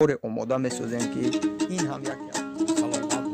Омода месозем, ки ин ҳам як Саломат бошанд.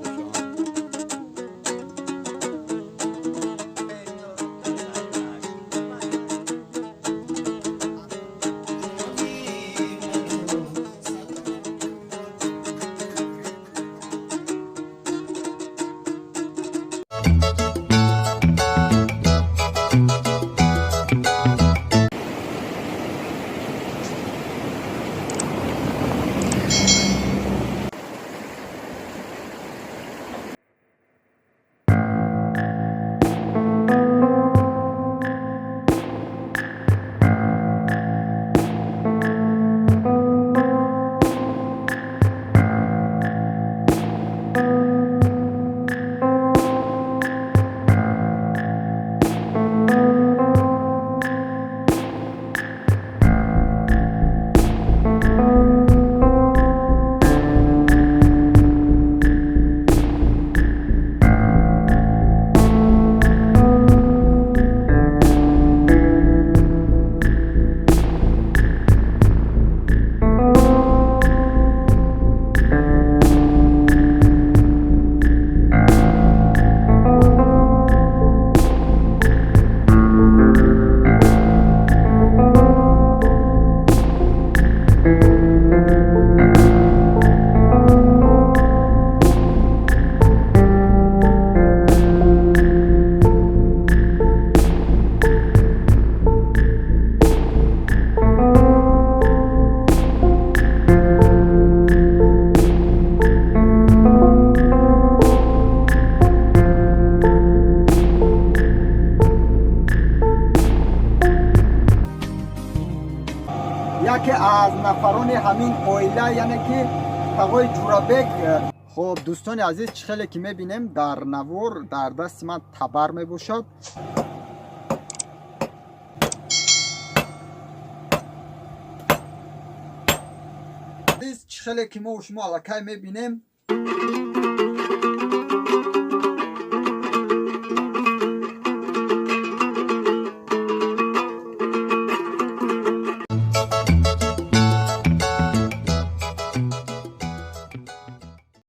Яке аз нафарони ҳамин оила, яъне ки тағои Ҷурабек. Хоб, дӯстони азиз, чӣ хеле ки мебинем дар навор, дар дасти ман табар мебошад. Чӣ хеле ки мо шумо аллакай мебинем.